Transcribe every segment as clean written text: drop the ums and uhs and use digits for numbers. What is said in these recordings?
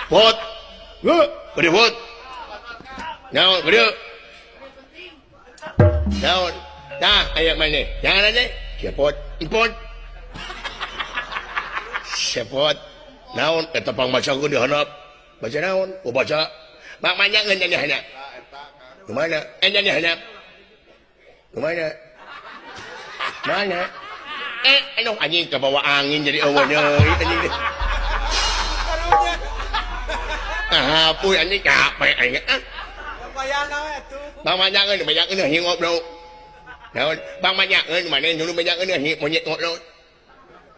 Pot. Heuh, gede pot. Naon gede? Naon? Tah, aya maneh. Jangan aja. Cepot, ipot. Cepot. Naon eta pangbacakeun di handap. Baca naon? Oh baca. Mak manyangeun nya handap. Kumaha? Eh nya handap. Kumaha? Mana? Eh, aduh anjing kebawa angin jadi eueuh deui anjing. Ah, puy anjing capek aing. Ah. Bang manyangeun, manyangeun hingop bro. Naon? Bang manyangeun maneh dulu manyangeun hi monyet ngono.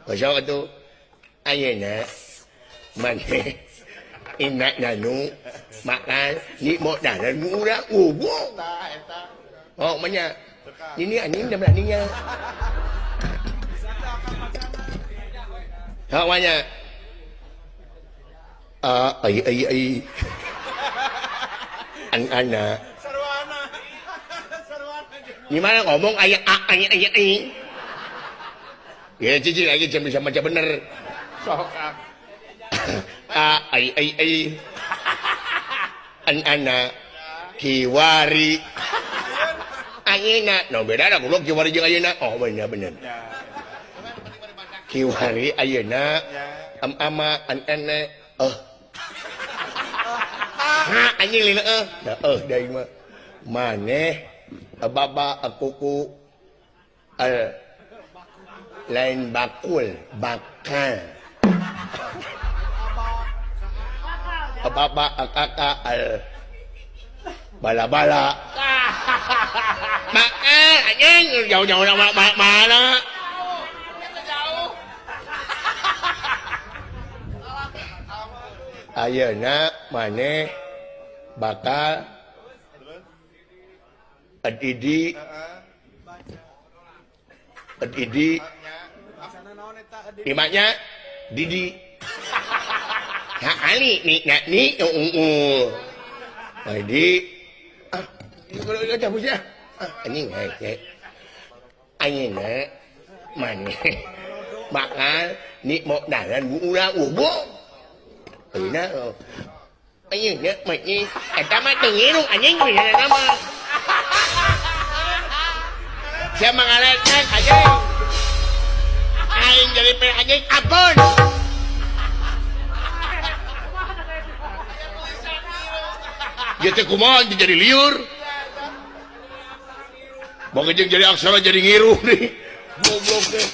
Basa atuh. Ayeuna maneh inak nanu makan ni modalan urang ubung. Oh, manya. Ini anjing dah beraninya. Ha manya. A ai ai ai. An ana. Gimana ngomong aya a ai ai ai. Ya cici lagi jam bisa baca bener. Sok ah. A ai ai ai. An ana kiwari. Ayeuna no beda da goblok kiwari jeung ayeuna. Oh bener bener. Kiwari ayeuna am ama an ene eh. Ha anjing lina eh. Da eh deui mah. Maneh baba kuku al lain bakul bakal. Baba kakak al bala-bala. Bakal anjing jauh-jauh mana. Ayeuna maneh bakal edidi edidi imanya didi ha ali ni na ni ungu di ah kalau udah ah anjing hese ayeuna maneh bakal ni modalan urang ubung. Ayeuna ayeuna maneh eta mah teu ngilu anjing bener mah. Sia mangaletkan anjing. Aing jadi pe anjing ampun. Ieu teh kumaha jadi liur. Bang jeung jadi aksara jadi ngiruh nih. Goblok teh.